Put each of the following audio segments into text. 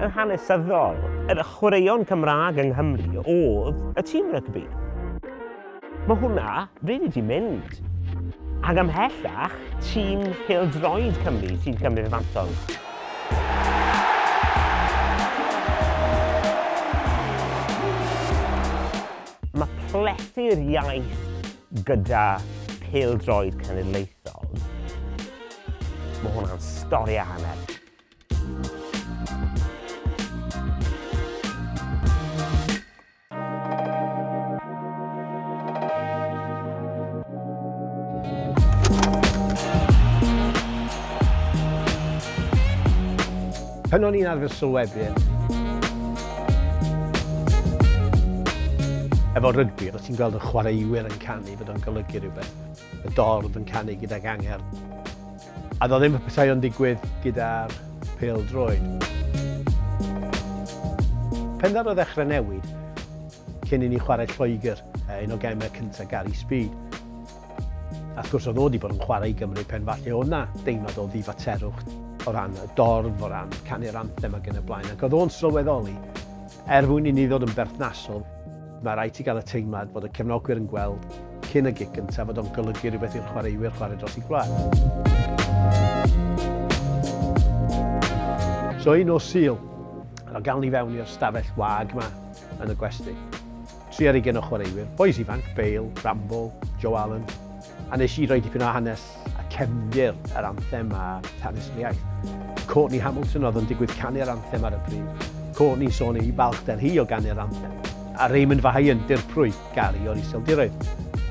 Yn hanesyddol, yr chwaraeon Cymraeg yng Nghymru oedd y tîm rygbi. Mae hwnna rili 'di mynd. Ac ymhellach, tîm pêl-droed Cymru sy'n cymryd y fantol. Mae plethu'r iaith gyda pêl-droed cenedlaethol, mae hwnna'n stori a hanner. Pan o'n i'n arfer sylwebu efo rygbi, oeddet ti'n gweld y chwaraewyr yn canu fod o'n golygu rhywbeth, y dorf yn canu gydag angerdd. A doedd ddim petai o'n digwydd gyda'r pêl-droed. Pen ddaru o ddechrau newid cyn i ni chwarae Lloegr, un o gemau cyntaf Gary Speed. A wrth gwrs oedd o wedi bod yn chwarae i Gymru pen falle oedd 'na deimlad o ddifaterwch o ran y dorf, o ran canu'r anthem ac yn y blaen. Ac oedd o'n sylweddoli, er mwyn i ni ddod yn berthnasol, Mae rhaid ti gael y teimlad fod y cefnogwyr yn gweld cyn y gic gyntaf fod o'n golygu rhywbeth i'r chwaraewyr chwarae dros eu gwlad. So un nos Sul, o gael ni fewn i'r stafell wag yma yn y gwesty. 23 o chwaraewyr, boys ifanc, Bale, Rambo, Joe Allen, a nes i roi dipyn o hanes a cefndir yr anthem a hanes yr iaith. Courtney Hamilton oedd yn digwydd canu'r anthem ar y pryd. Courtney sôn ei balchder hi o ganu'r anthem. A Raymond Verheijen, dirprwy Gary o'r Iseldiroedd.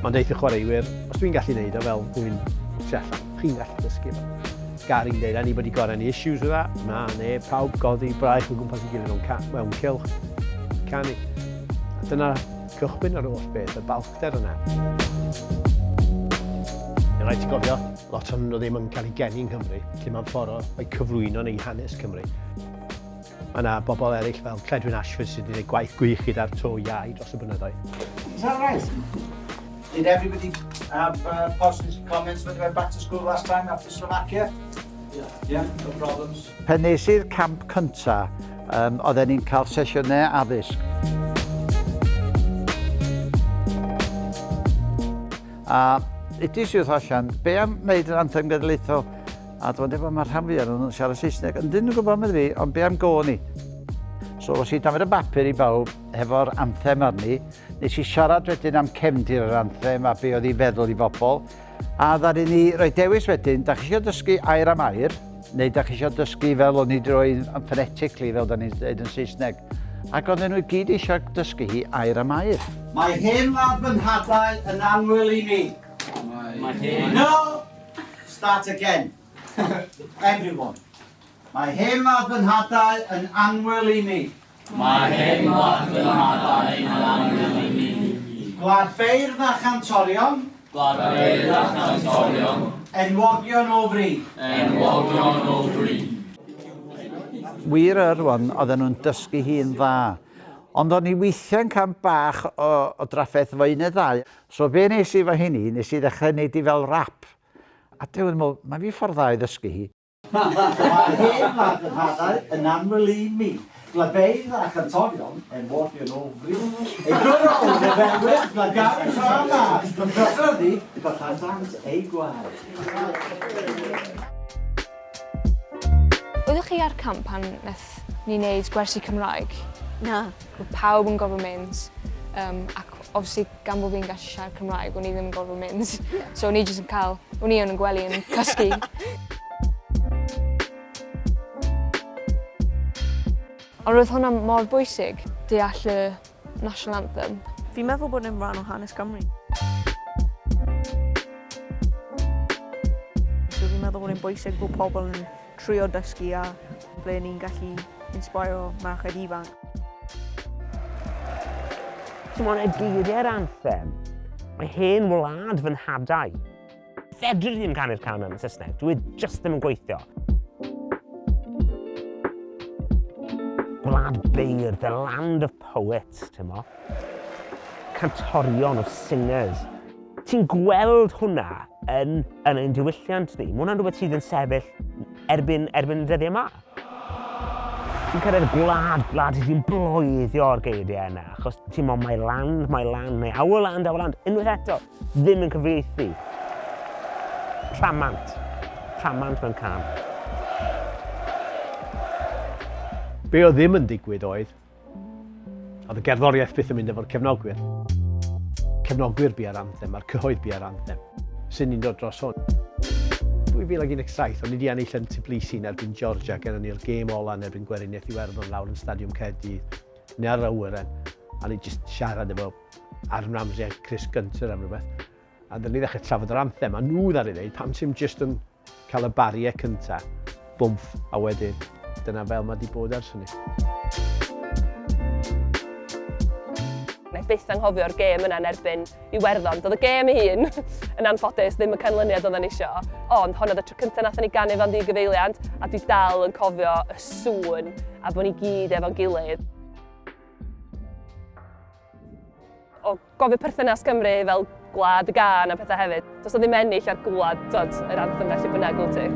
Mae'n deud y chwaraewyr, os dwi'n gallu neud o fel rhywun o'r tu allan, chi'n gallu dysgu fo. Gary'n deud, anybody got any issues with that? Na, neb, pawb godi braich o gwmpas ei gilydd mewn, ca mewn cylch, canu. A dyna cychwyn yr holl beth, y balchder yna. Mae'n rhaid ti gofio, lot ohonyn nhw ddim yn cael eu geni yng Nghymru, lle mae'n ffordd o eu cyflwyno neu hanes Cymru. Mae yna bobl eraill fel Cledwyn Ashford sydd wedi gwneud gwaith gwych gyda'r to iau dros y blynyddoedd. Is that right? Did everybody have uh, positive comments when they went back to school last time after Slovakia? Yeah. Yeah, no problems. Pan nes i'r camp cynta, um, oedden ni'n cael sesiynau addysg. A udis i wrth allan, be am wneud yr anthem genedlaethol? A dwi'n dweud, mae'r rhan fwyaf nhw'n siarad Saesneg. Yndyn nhw'n gwybod am fi, ond be am go ni? So, os i dafod y bapur i bawb hefo'r anthem arni, nes i siarad wedyn am cefndir yr anthem a be oedd i feddwl i bobl. A ddaru ni roi dewis wedyn, da chi eisiau dysgu air am air, neu da chi eisiau dysgu fel o'n i wedi rhoi yn phonetically, fel da ni'n dweud yn Saesneg. Ac oedden nhw i gyd eisiau dysgu hi air am air. Mae hen wlad fy nhadau yn annwyl i mi. Mae hen... No! Start again. Everyone. Mae hen wlad fy nhadau yn annwyl i mi. Mae hen wlad fy nhadau yn annwyl i mi. Gwlad beirdd a chantorion. Gwlad beirdd a chantorion. Enwogion o fri. Enwogion o fri. Wir yr wan, oedden nhw'n dysgu hi'n dda. Ond o'n i weithiau'n cael bach o, o drafferth efo un neu ddau. So be nes i efo hynny, nes i ddechrau neud i fel rap. A dwi'n meddwl, mae fi ffordd dda i ddysgu hi. Mae hen wlad fy nhadau yn annwyl i mi. Glebeydd a chantorion, enwogion o fri. Ei gyrol, ryfelwyr, gwladgarw tra mas, Cyffreddi, gollasant eu gwaed. Oeddech chi ar camp pan nath ni wneud gwersi Cymraeg? Na. Oedd pawb yn gorfod mynd um, ac obviously gan bod fi'n gallu siarad Cymraeg, o'n i ddim yn gorfod mynd. So o'n i jyst yn cael, o'n i yn y gwely yn cysgu. Ond roedd hwnna mor bwysig, deall y national anthem. Fi'n meddwl bod e'n rhan o hanes Cymru. So fi'n meddwl bod e'n bwysig bod pobl yn trio dysgu a ble ni'n gallu inspiro merched ifanc. Ti'n y geiriau'r anthem. Mae hen wlad fy nhadau. Fedri ddim canu'r can yn Saesneg. Dwi just ddim yn gweithio. Gwlad beirdd, the land of poets, ti'n mo. Cantorion of singers. Ti'n gweld hwnna yn, yn ein diwylliant ni. Mae hwnna'n rhywbeth sydd yn sefyll erbyn, erbyn y dyddiau yma. Ti'n cyrraedd y gwlad, gwlad sy'n bloeddio'r geiriau yna, achos ti'n meddwl, my land, my land, neu our land, our land, unwaith eto, ddim yn cyfieithu. Rhamant. Rhamant mewn can. Be oedd ddim yn digwydd oedd, Oedd y gerddoriaeth byth yn mynd efo'r cefnogwyr. Cefnogwyr bia'r anthem a'r cyhoedd bia'r anthem. Sut ni'n dod dros hwn? 2017, o'n i wedi ennill yn Tbilisi yn erbyn Georgia, gyda ni'r gêm ola yn erbyn Gweriniaeth Iwerddon lawr yn Stadiwm Caerdydd, neu ar yr awyren, a ni jyst siarad efo Aaron Ramsey a Chris Gunter am rhywbeth. A dyn ni ddechrau trafod yr anthem, a nhw ddaru ddeud, pam ti'n jyst yn cael y barrier cynta, bwmff, a wedyn dyna fel mae di bod ers hynny. Na i byth anghofio'r gêm yna yn erbyn Iwerddon. Doedd y gêm ei hun, yn anffodus, ddim y canlyniad oedden ni isio. Ond hon oedd y tro cyntaf nathon ni ganu fo'n ddigyfeiliant, a dwi dal yn cofio y sŵn a bod ni gyd efo'n gilydd. O gofio perthynas Cymru fel gwlad y gân a pethau hefyd, does 'na ddim ennill ar gwlad, t'od, yr anthem felly bynnag wyt ti.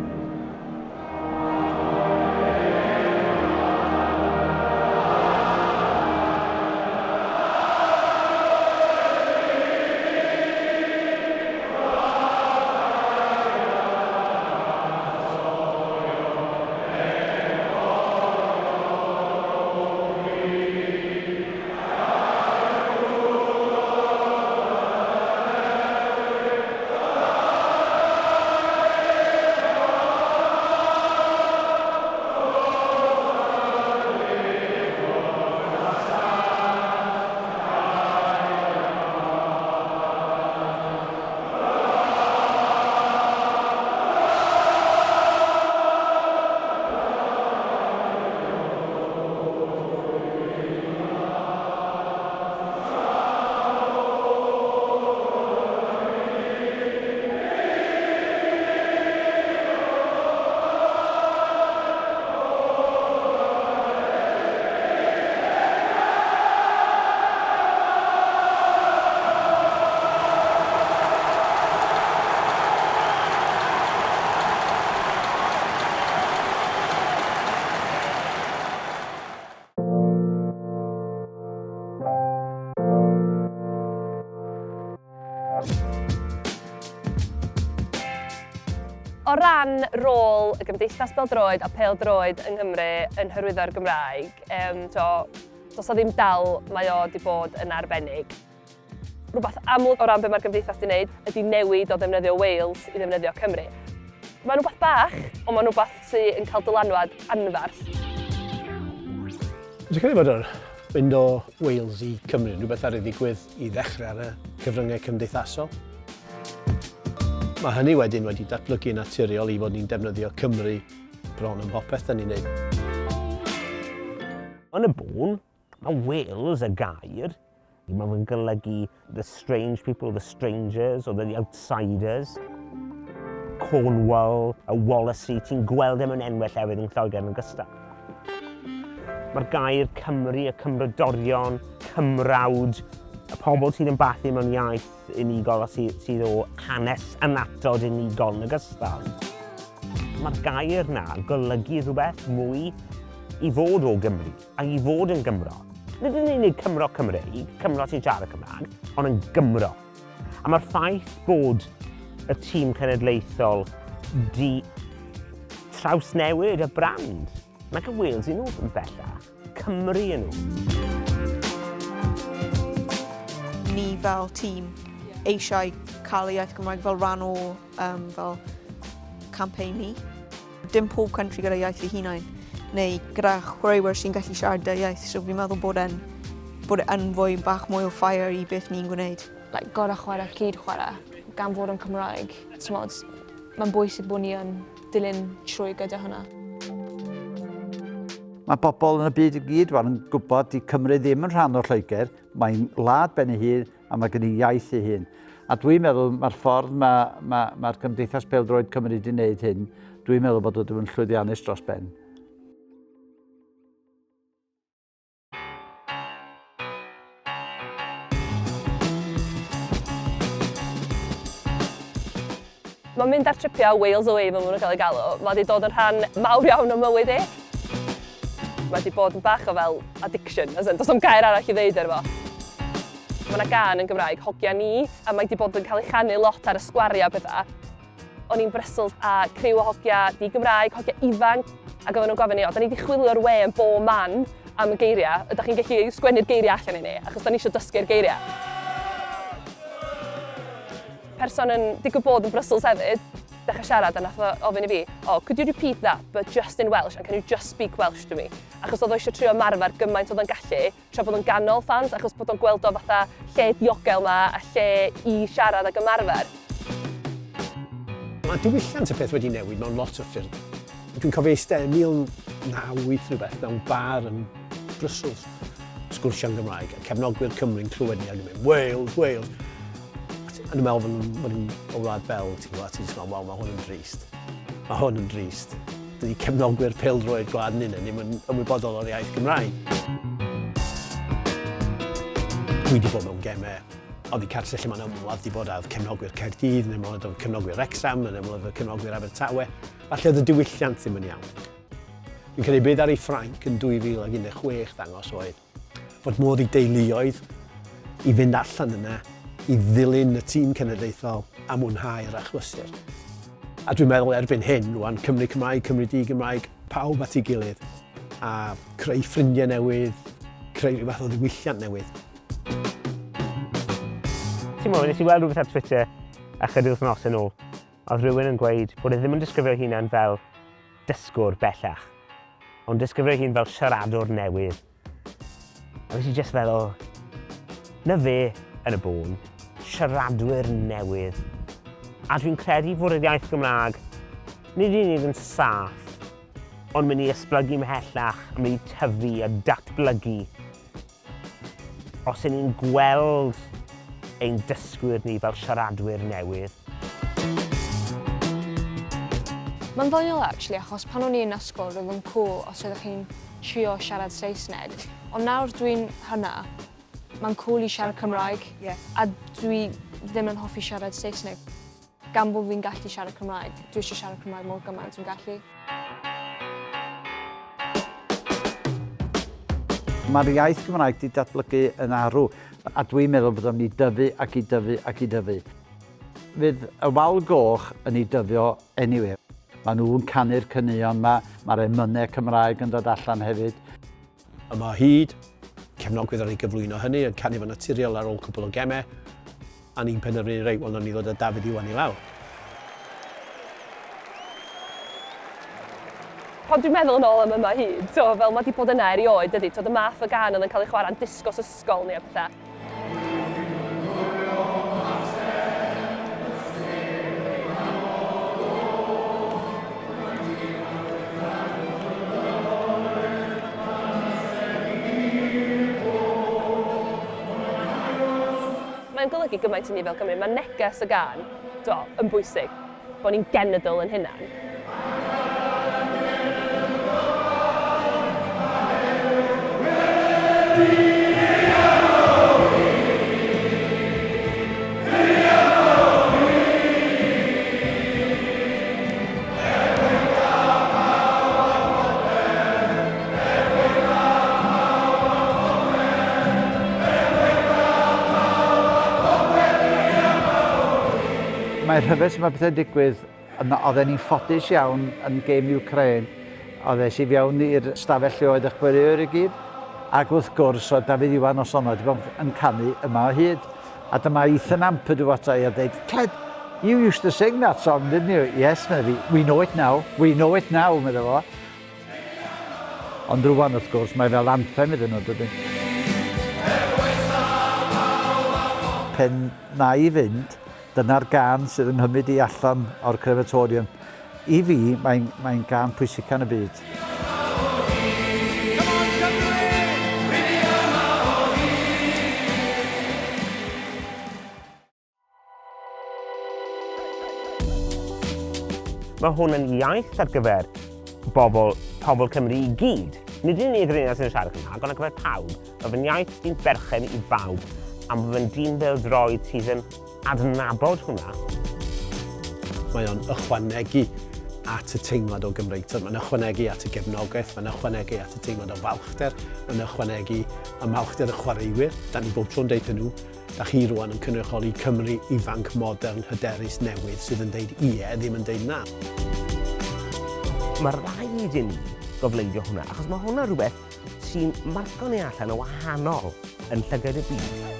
O ran rôl y Gymdeithas Bêl-droed a Pêl-droed yng Nghymru yn hyrwyddo'r Gymraeg, um, to, does o ddim dal mae o wedi bod yn arbennig. Rhywbeth amlwg o ran be mae'r gymdeithas wedi wneud ydy newid o ddefnyddio Wales i ddefnyddio Cymru. Mae'n rhywbeth bach, ond mae'n rhywbeth sy'n yn cael dylanwad anferth. Dwi'n credu bod yr mynd o Wales i Cymru yn rhywbeth ar ei ddigwydd i ddechrau ar y cyfryngau cymdeithasol. Mae hynny wedyn wedi datblygu yn naturiol i fod ni'n defnyddio Cymru bron ym mhopeth da ni'n neud. Yn y bôn, Mae Wales y gair, mae fe'n golygu the strange people, the strangers, or the outsiders. Cornwall, y Wallasey, ti'n gweld e mewn enwau llefydd yn Lloegr yn ogystal. Mae'r gair Cymru, y Cymrodorion, Cymrawd, y pobl sydd yn bathu mewn iaith unigol a sydd, sydd o hanes annatod unigol yn ogystal. Mae'r gair na yn golygu rhywbeth mwy i fod o Gymru. Ac i fod yn Gymro, nid yn unig Cymro Cymreig, Cymro sy'n siarad Cymraeg, ond yn Gymro. A mae'r ffaith bod y tîm cenedlaethol di trawsnewid y brand. Mae y Wales i nhw yn bellach, Cymru yn nhw. Ni fel tîm eisiau cael y iaith Gymraeg fel rhan o um, fel campaign ni. Dim pob country gyda iaith ei hunain, neu gyda chwaraewyr sy'n gallu siarad dy iaith, so fi'n meddwl bod e'n bod e yn rhoi bach mwy o fire i beth ni'n gwneud. Like, gorau chwarae, cyd chwarae, gan fod yn Cymraeg. T'mod, mae'n bwysig bod ni yn dilyn trwy gyda hwnna. Mae bobl yn y byd i gyd rwan yn gwybod di Cymru ddim yn rhan o Lloegr, mae'n wlad ben ei hun a mae gen i iaith ei hun. A dwi'n meddwl mae'r ffordd mae'r ma, ma, ma Gymdeithas Pêl-droed Cymru wedi wneud hyn, dwi'n meddwl bod o'n llwyddiannus dros ben. Mae'n mynd ar tripiau Wales Away fel maen nhw'n cael ei galw. Mae wedi dod yn rhan mawr iawn o mywyd i. Mae wedi bod yn bach o fel addiction, as in, does na'm gair arall i ddeud ar fo. Mae yna gân yn Gymraeg, Hogia Ni, a mae wedi bod yn cael ei chanu lot ar y sgwariau a pethau. O'n i'n Brussels a criw o hogia di-Gymraeg, hogia ifanc, ac oedden nhw'n gofyn i ni, o, da ni wedi chwilio'r we yn bob man am y geiriau, ydych chi'n gallu sgwennu'r geiriau allan i ni, achos da ni eisiau dysgu'r geiriau. Person yn digwydd bod yn Brussels hefyd, dechrau siarad a nath o ofyn i fi, oh, could you repeat that, but just in Welsh, and can you just speak Welsh to me? Achos oedd o eisiau trio ymarfer gymaint oedd o'n gallu, tra bod o'n ganol ffans, achos bod o'n gweld o fatha lle diogel 'ma a lle i siarad ac ymarfer. Mae diwylliant y peth wedi newid mewn lot o ffyrdd. Dwi'n cofio eistedd yn 1980 rhywbeth mewn bar yn Brussels, sgwrsio'n Gymraeg, a cefnogwyr Cymru'n clywed ni ac yn mynd, Wales, Wales! A nhw'n meddwl fod nhw'n o wlad Belg, ti'n gwybod, a ti'n just meddwl, waw, mae hwn yn drist. Mae hwn yn drist. Dydy cefnogwyr pêl-droed gwlad yn unig ddim yn ymwybodol o'r iaith Gymraeg. Dwi wedi bod mewn gemau oddi cartre lle mae'n ymladd wedi bod a oedd cefnogwyr Caerdydd yn ymladd oedd cefnogwyr Wrexham yn ymladd oedd cefnogwyr Abertawe. Falle oedd y diwylliant ddim yn iawn. Fi'n credu beth ar ei Ffrainc yn 2016 ddangos oedd fod modd i deuluoedd i fynd allan yna i ddilyn y tîm cenedlaethol a mwynhau'r achlysur. A dwi'n meddwl erbyn hyn, rwan, Cymru Cymraeg, Cymru di-Gymraeg, pawb at ei gilydd a creu ffrindiau newydd, creu rhyw fath o ddiwylliant newydd. Ti'n mwyn, nes i weld rhywbeth ar Twitter ychydig wythnosau yn ôl. Oedd rhywun yn gweud bod e ddim yn disgrifio hunan fel dysgwr bellach, ond disgrifio hun fel siaradwr newydd. A nes i just feddwl, na fe yn y bôn, siaradwyr newydd. A dwi'n credu fod yr iaith Gymraeg nid yn unig yn saff, ond mynd i esblygu mhellach, yn mynd i tyfu a datblygu. Os y'n ni'n gweld ein dysgwyr ni fel siaradwyr newydd. Mae'n ddoniol actually achos pan o'n i yn ysgol roedd o'n cŵl os oeddech chi'n trio siarad Saesneg ond nawr dwi'n hynna mae'n cŵl i siarad Cymraeg a dwi ddim yn hoffi siarad Saesneg. Gan bod fi'n gallu siarad Cymraeg, dwi eisiau siarad Cymraeg mor gymaint dwi'n gallu. Mae'r iaith Gymraeg wedi datblygu yn arw, a dwi'n meddwl bod o'n mynd i dyfu ac i dyfu ac i dyfu. Fydd y wal goch yn ei dyfio anyway. Maen nhw'n canu'r caneuon 'ma, mae'r emynau Cymraeg yn dod allan hefyd. Yma o hyd, cefnogwyr ar ei gyflwyno hynny, yn canu fo'n naturiol ar ôl cwpl o gemau, a ni'n penderfynu, reit, wel, nawn ni ddod â Dafydd Iwan i lawr. Pan dwi'n meddwl yn ôl am yma hyd, so, fel mae 'di bod yna erioed, dydy, twod, y math o gân oedd yn cael ei chwarae'n disgos ysgol ni a pethau. Mae'n golygu gymaint i ni fel Cymry. Mae neges y gân, tibod, yn bwysig. Bod ni'n genedl yn hunan. Mae'n rhyfedd sut mae pethau'n digwydd. Oedden ni'n ffodus iawn yn gêm Ukraine. Oedd es i fewn i'r stafell lle oedd y chwaraewyr i gyd. Ac wrth gwrs, oedd Dafydd Iwan nos honno wedi bod yn canu yma o hyd. A dyma Ethan Ampadu ata i a dweud, Cled, you used to sing that song, didn't you? Yes, medde fi. We know it now. We know it now, medde fo. Ond rwan, wrth gwrs, mae fel anthem iddyn nhw, dydy? Pen na i fynd, dyna'r gân sydd yn nghymryd i allan o'r crematorium. I fi, mae'n mae gân pwysica yn y byd. Mae hwn yn iaith ar gyfer bobl, pobl Cymru i gyd. Nid yn unig yr un sy'n siarad Cymraeg, ond ar gyfer pawb. Mae fy iaith sy'n berchen i bawb, a mae fy dîm bêl-droed sydd yn adnabod hwnna. Mae o'n ychwanegu at y teimlad o Gymreictod, mae'n ychwanegu at y gefnogaeth, mae'n ychwanegu at y teimlad o falchder, mae'n ychwanegu y malchder y chwaraewyr. Da ni bob tro'n deud nhw, da chi rwan yn cynrychioli Cymru ifanc, modern, hyderus, newydd sydd yn deud ie, ddim yn deud na. Mae rhaid i ni gofleidio hwnna, achos mae hwnna rhywbeth sy'n marco ni allan yn wahanol yn llygad y byd.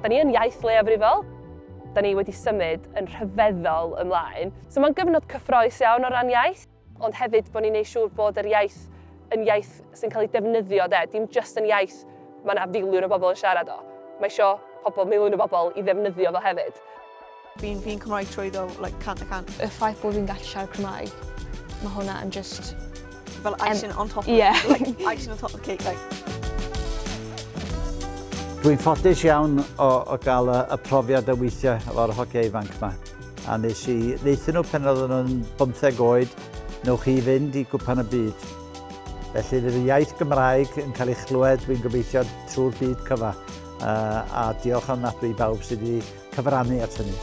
Da ni yn iaith leiafrifol, da ni wedi symud yn rhyfeddol ymlaen. So mae'n gyfnod cyffroes iawn o ran iaith, ond hefyd bod ni'n neud siŵr bod yr iaith yn iaith sy'n cael ei defnyddio de, dim just yn iaith mae yna filiwn o bobl yn siarad o. Mae isio pobl, miliwn o bobl i ddefnyddio fo hefyd. Fi'n fi Cymraeg trwyddo, like, 100%. Y ffaith bod fi'n gallu siarad Cymraeg, mae hwnna yn just Fel icing on top of, like, icing on top of the cake, like. Dwi'n ffodus iawn o, o gael y, y profiad o weithio efo'r hogiau ifanc yma. A nes i, wnaethon nhw pan oedden nhw'n 15 oed, newch chi fynd i gwpan y byd. Felly fydd y iaith Gymraeg yn cael ei chlywed, dwi'n gobeithio, trwy'r byd cyfa. Uh, a diolch ofnadwy i bawb sydd wedi cyfrannu at hynny.